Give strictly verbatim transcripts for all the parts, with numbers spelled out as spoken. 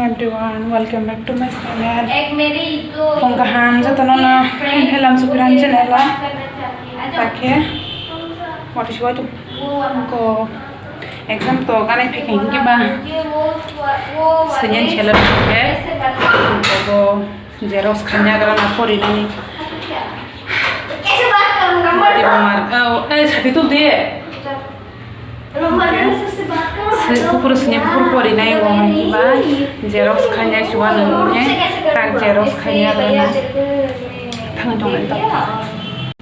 Everyone, welcome back to my channel. Phung kaham jotono no, helam supiran channel o. Takhe, what is what? Ko exam to ganai phikhe hinki ba. Senin chelo ke. Ko xerox khanya grana porinai. Bati bamar. Oh, eh, sati tu de. Kupur sini kupur porinai go ba. Xerox khanya suwa nungne. Tak xerox khanya grana. Thang tong to.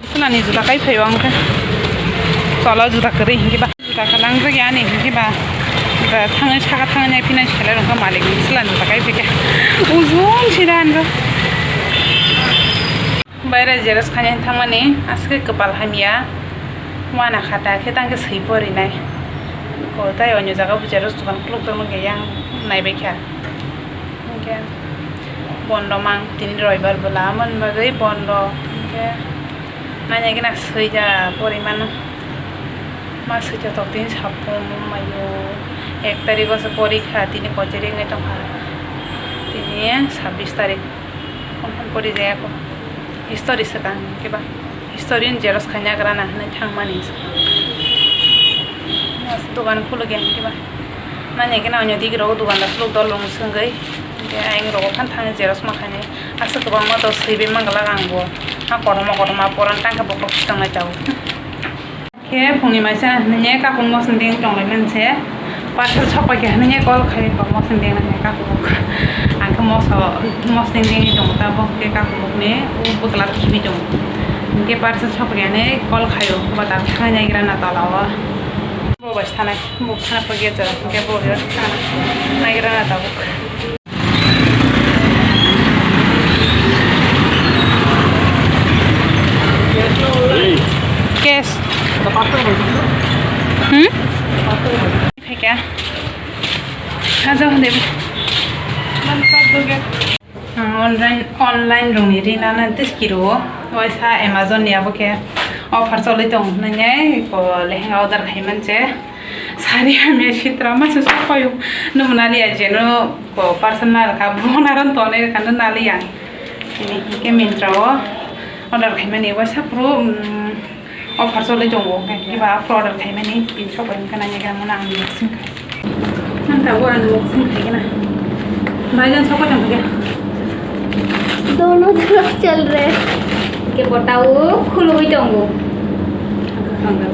Sunani juta kai phaio ang khe. Tola juta kwrwi hinki ba. Juta kwlangjak ya ani hinki ba. Juta thangwi saka thangwi nai phinai selai rwngkha malik ni sila juta kai phikhe. Ujung sida anro. Baire xerox khaina thangmani aske kwpal hamya. Wana khata khe tang khe swi porinai. Ko tai onyo jaga bo xerox dokan khuluk tongma khe yang naibai kha. Hinkhe bondo mang tini roibar bwla, amoni bagwi bondo. Hinkhe naina gana swi ja porimano. Ma swi ja tok tini sapung mayo. Ek tarikh o se porikha, tini kocheri wngwi tongkha. Tini sabbish tarikh. Phone phone pori jaya ko. History swkang khe ba. History ni xerox khaina grana hinwi thangmani swkang. Dogan khuluk ya khe ba. Nanya khe na onyo digi rogo dogan da khuluk dol rong swngwi. Khe ayang rogo khan thangwi xerox ma khainai. Aswk kwbangma to swiwi manglak ang bo. Ha kotorma kotorma poran tangkhe bokhok swkang nai chao. Khe phungni maisa hinwi kakung mosong ding tonglai manse. Parcel sokpai khe hinwi call khai bo mosong ding hinwi kakung. Ang khe moso mosong ding tong ta bo khe kakung ni bwkla khibi tong. Hinkhe parcel sokpai khe hinwi call khaio ba ta thang nai gra na tola o. Bo bai sanai bo khana pagya jora hinkhe bo bai sanai nai gra na tabuk. Cash. Hmm? Phaikha. Ajo hande. Ang online, online rongni rinana tiskiro. Waisa Amazon ni abo khe offer cholwi tong hinwi ko lehenga order khai manse. Sari hamya sitra masa sopayo. Nung nani ajeno ko personal ka bonaran tone ka nung nali ya. Ini ke Myntra o order khaimani waisa pro, mm, offer choli tongo. Kiba offer order khaimani tin sopayo ka nanya ka mona ang unboxing khai. Nang ta bo unboxing khai na. Bhaijan sopayo tong kha. दोनों तरफ चल रहे हैं। Ke botao khulwi tongo.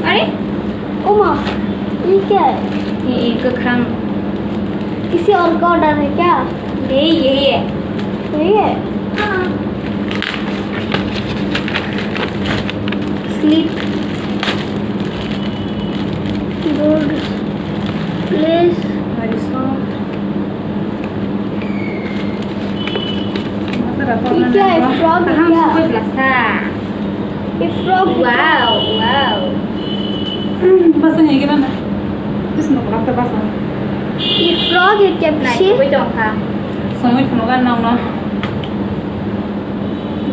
Are? ओ माँ, ये क्या है? ये, ये kwkhwrang. किसी और का ऑर्डर है क्या? यही, यही है. यही है? हाँ. Sleep. Good. Place. ये क्या है? फ्रॉग है क्या? ये फ्रॉग है क्या? Wow, wow. Basa ni gila na. Terus mau kelak terbasa. ये फ्रॉग है क्या पीछे? Songwi phunukha nang no.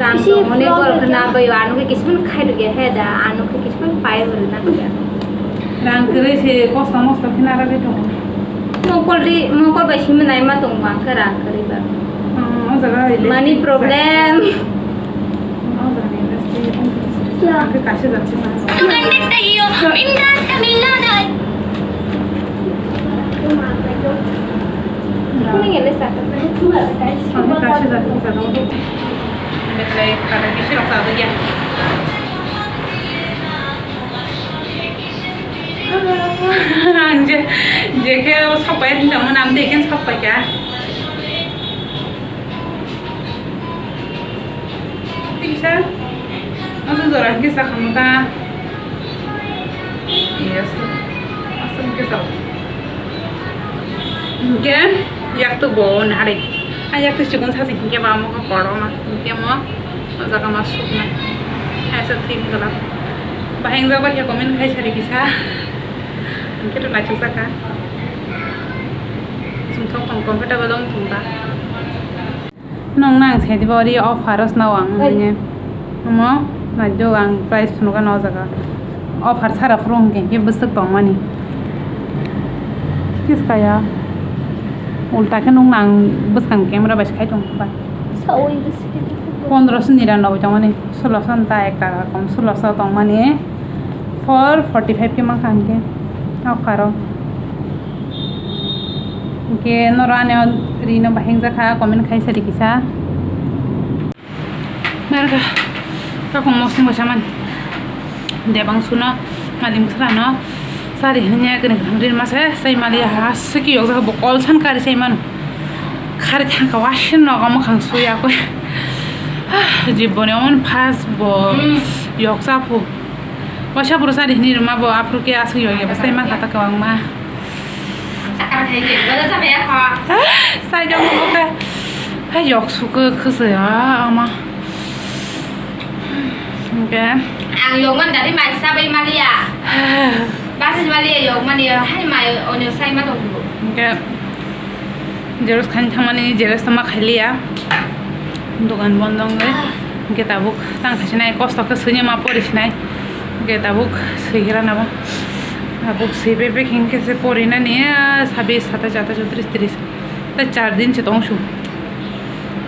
Rang tongmani borok na bai ano khe kisaman khai rwgya he da, ano khe kisaman pai rwna rwgya. Rang kwrwi se kosto mosto khe narwgwi tongo. Mokol ri, mokol bai simi nai ma tongo ang khe rang kwrwi ba. Hmm, o jaga money problem. Ang je, je khe sok pai, hinwi tongmani, ang de khe sok pai kha. Tisa, aswk jora hwnkhe chakha muta. Yes, aswk hwnkhe chao. Hwnkhe yaktuk bo naharwi. A yaktuk chikon sachi hwnkhe ba omo khe kotorma. Hwnkhe omo o jaga ma suknai. Kaisa twi wngla. Bahai wngjak bai khe comment khai sari kisa. Hwnkhe to naithok jakha. Chwngthok tong comfortable wng thung ta. Nong nang se dibo ri offer os nao ang nini. Omo naijok ang price phunukha no o jaga. Offer sara phuru hwnkhe hwnkhe bwswk tongmani. Kis kaya. Ulta khe nung nang bwskang camera bai se khai tong kha ba. Sawi bwswk khe tong kha. Pondroso niranoboi tongmani, soloso ta ek taka kom, soloso tongmani four forty five khe mankha hwnkhe o kharo. Hwnkhe noro ani o rino bahai wngjakha, comment khai sadi kisa. Narga, kakung mosni mosa man. Debang suno, mali musra no. Sari hanya kene kene rin masa, sai mali ha siki yok jaga bokol san kari sai man. Kari thangka wasin no kamu kang suya ko. Jiboni on pas bo yok sapu. Wasa puru sari hini ruma bo apru ke asu yok ya, sai man kata kawang ma. Sai jong mo ka. Hai yok su ke khese ya ama. Oke. Ang yok man dari mai sabai malia. Basi malia yok man ya, hai mai onyo sai ma dong. Oke. Jeros khan thangmani jeros tama khailiya. Dogan bondo wngwi. Hwnkhe tabuk tang khasinai kosto khe swini ma pori sinai. Hwnkhe tabuk swigira naba. Tabuk swipe packing khe se porinani, ah, sabis, satais, atais, untris, tris. Tei char din se tong su.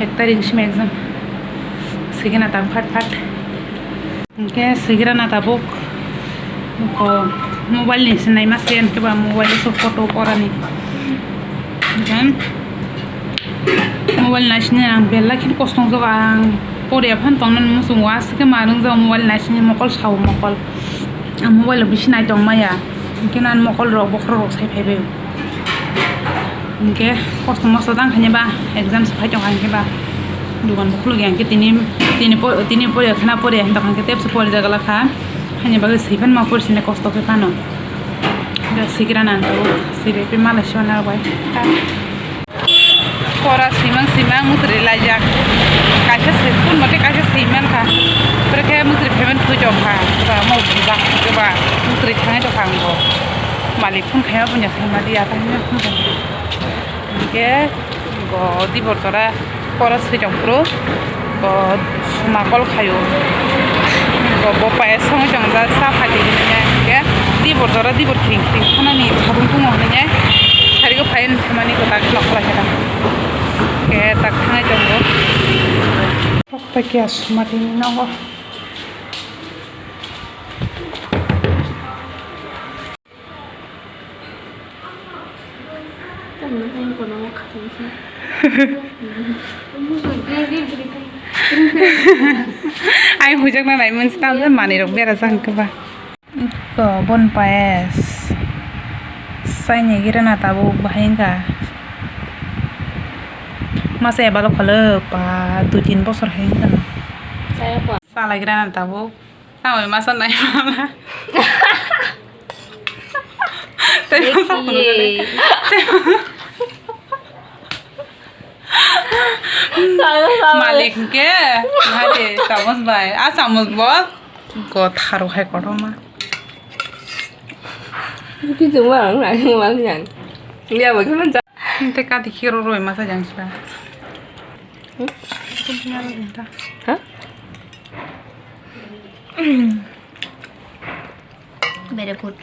Ek tarik simi exam. Swigina tabuk phat phat. Hwnkhe swigrana tabuk, ko mobile ni se naima se, hwnkhe ba mobile o se photo porani. Then mobile naisini ang belai kheno kosto wngjago, ang poriya phano tongnani muchungo, aswk khe ma nwngjak mobile naisini mokol sao mokol. Ang mobile o bisi nai tongmaya, hwnkhe ani mokol rok bokhorok rok sai phaibai. Hwnkhe kosto mosto tang khaini ba exam se phai tongkha hwnkhe ba dogan bo khulukya hwnkhe tini, tini po-, tini pore khna pore hinwi tongkha hwnkhe tebse pore jagala kha. Haini bagwi swi phano ma pore sini kosto khe phano. Hwnkhe swigra nang tabuk swi bai phi malai sima narwkbai. Pora swimang swimang mwtri laijak. Kaisa swi kun mate kaisa swi mankha. Pore khe mwtri phaimani thwi tongkha. Ba mo bak khe ba mwtri thangwi tongkha ang bo. Malik phone khaima bunya khaima di ata hinwi phone khaima. Hwnkhe bo dibor jora pora swi tong phuru bo suma call khaio. Bo, bo payas songwi tong jak cha phai di hinwi hwnkhe dibor jora dibor khring khring khwnani sabung tungo hinwi sarigo phai hinwi thangmani kwtak nokla khe ta. Hwnkhe tak thangwi tongo. Kokta khe suma tini nogo. Ai hujakna nai mwnsi tamo manwi rok berajak hwnkhe ba. Ko bon payas. Saini gira na tabuk bahai wngkha. Masa eba lo khalo pa dui tin bosor hai wngkha. Chalai gira na tabuk. Tamo masa nai mama. Tei masa kono kene. Malik ke, hade, chamos bai. A chamos bo. Go tharo hai kotorma. Ki chuma ang nai mang yang. Liya bo ki man. Tei kati khiro roi masa jang sila. Ha? Very good.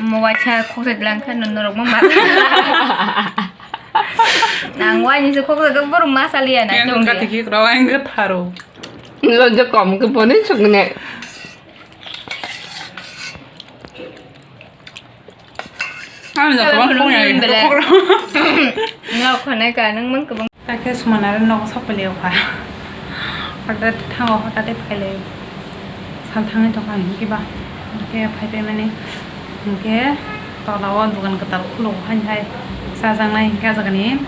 Mo waisa khoksa dilangkha norok mo ma. Nang waini se khoksa do bor ma saliya na. Yang tong kati dia. Ki kro ang tharo. Lo je kom ke poni sukne. Ang ja kwbang khong ya. Ngok khonai ka nang mang kwbang. Takhe sumana ro nogo sok pele okha. Hota thango hota te phaile. Sal thangni tokha hinkhe ba. Hinkhe phai phaimani. Hinkhe tola o dogan kwtal khulo hai hai. Chajaknai hinkhe ah jagani.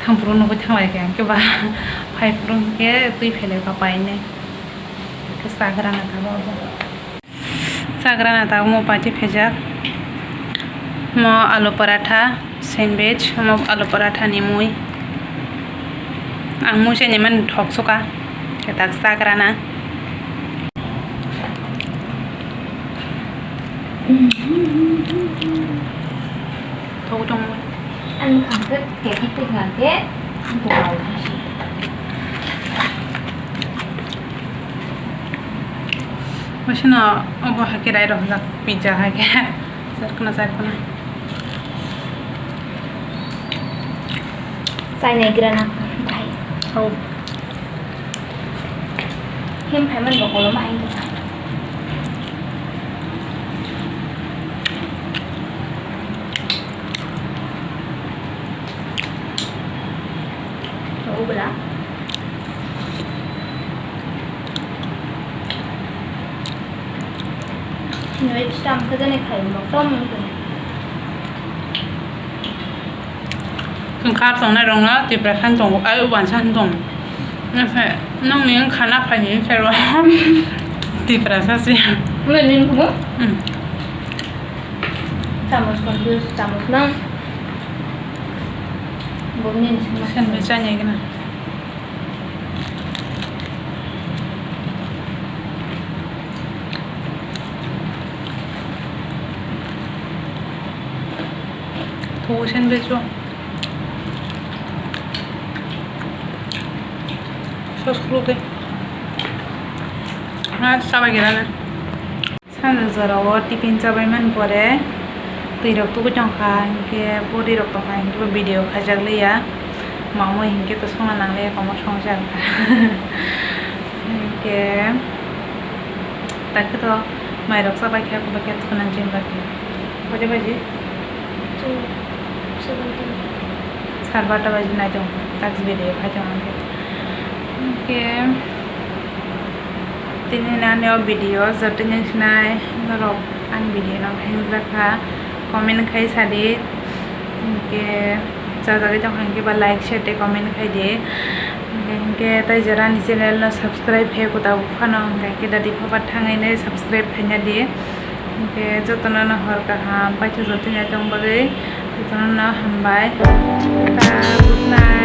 Thangphuru nugui thanglai khe hinkhe ba. Phai phuru hinkhe twi phaile ba painai. Hinkhe chagra na thangbo. Chagra na tabuk mo paiti phejak. Mo alu paratha, sandwich, mo alu paratha ni mui. Ang mui se ni man thok suka. Ketak chagra na. Thok tong mui. Ang khangkhe kekhe twi khangkhe. Masino obo hai khe rai rok jak pizza hai khe. Sar khna sar khna. Tainai gra na, bahai. Oh. Him phaiman bo kolom bahai. Ubla. Noi stam ka jani khai mo tom. Wngkha tongnai rok no Tiprasa wng tongo, ai uansa wng tongo. Nokni wngkha na phaini wngkha rw Tiprasa se. Wngkha ni wngkha? Hmm. Chamos confuse, chamos nang. Bo ni wngkha. Sen bai chanya gana. Thugo sen bai cho. Sos khuluk de. Ha, sabai gira na. Sanja jorao tiffin chabai man pore twi rok tugui tongkha, hinkhe puri rok tongkha, hinkhe bo video khaijak liya. Mamui hinkhe to songna nang liya, komo songsa wngkha. Hinkhe takhe to mai rok chabai khe, bai khe thuna jin bai khe. Boje baji? Sar barta baji nai tong, tak video khai tong hinkhe. Hinkhe Tini nani o video joto ni sinai norok ani video no hingjak kha, comment khai sadi. Hinkhe chajagwi tongkha hinkhe ba like share tei comment khai di. Hinkhe, hinkhe tai jora ani channel no subscribe khai kuta bo phano hinkhe dadi phabar thangwi nai subscribe khaina di. Hinkhe jotono no hor kaham paithago tini tong bagwi jotono no hambai. Ta, good night.